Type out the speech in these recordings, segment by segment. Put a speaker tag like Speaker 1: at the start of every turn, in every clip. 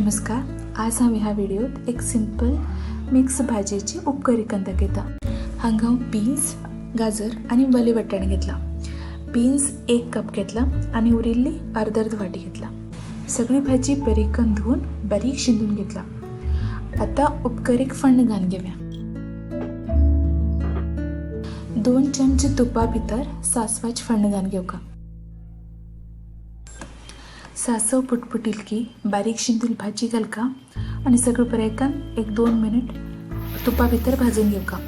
Speaker 1: नमस्कार, आज हांव ह्या व्हिडियोत एक सिंपल मिक्स भाजयेची उपकरी करून दाखयता. हांगा हांव बीन्स, गाजर आनी वले वाटाणे घेतला. बीन्स 1 कप घेतला आनी उरिल्ली अर्द अर्द वाटी घेतला. सगळी भाजी बरी करून धुवन बारीक शिंदून घेतला. आता उपकरीक फोण्ण घालून घेवया. 2 चमचे तुपा भितर सासवाच फोण्ण घालून घेवका. सासव पुटपुटील की बारीक शिंदूल भाजी घालका आनी सगळं बरें 1-2 मिनिट तुपा भितर भाजून घेवका.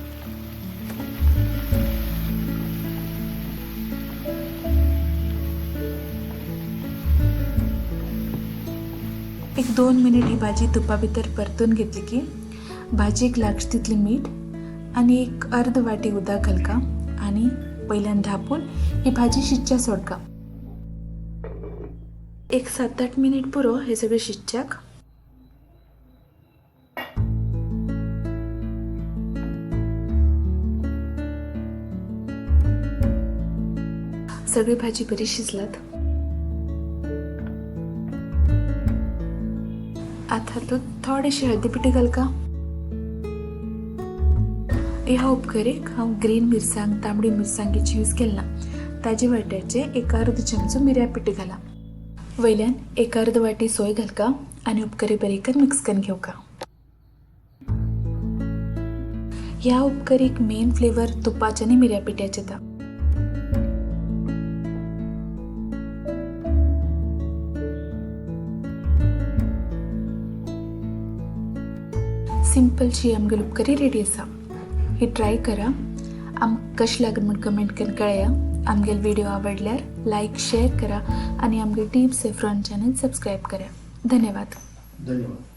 Speaker 1: एक 2 मिनिट ही भाजी तुपा भितर परतून घेतली की भाजयेक लागता तितलें मीठ आनी एक अर्द वाटी उदक घालका आनी वयल्यान धांपून ही भाजी शिजच्या सोडका. एक 7-8 मिनिट पुरो हे सगळें शिजच्याक. सगळी भाजी बरी शिजलात. आता हातूंत थोडेशें हळदी पिठी घालका. ह्या उपकरीक हांव ग्रीन मिरसांग, तांबडी मिरसांगेची यूज केला ना. ताजे वाट्याचे 1 अर्द चमचो मिरयां पिठी घाला. वयल्यान 1 अर्द वाटी सोय घालका आनी उपकरी बरी करून मिक्स करून घेवका. ह्या उपकरीक मेन फ्लेवर तुपाचे आनी मिरयां पिठ्याचे येता. सिंपल शी आमगेली उपकरी रेडी आसा. ही ट्राय करा. आमकां कशें लागलें म्हूण कमेंट करून कळया. आमगेलो व्हिडिओ आवडल्यार लायक, शेअर करा आनी आमगे टीम सेफ्रॉन चॅनल सबस्क्रायब करा. धन्यवाद.
Speaker 2: धन्यवाद.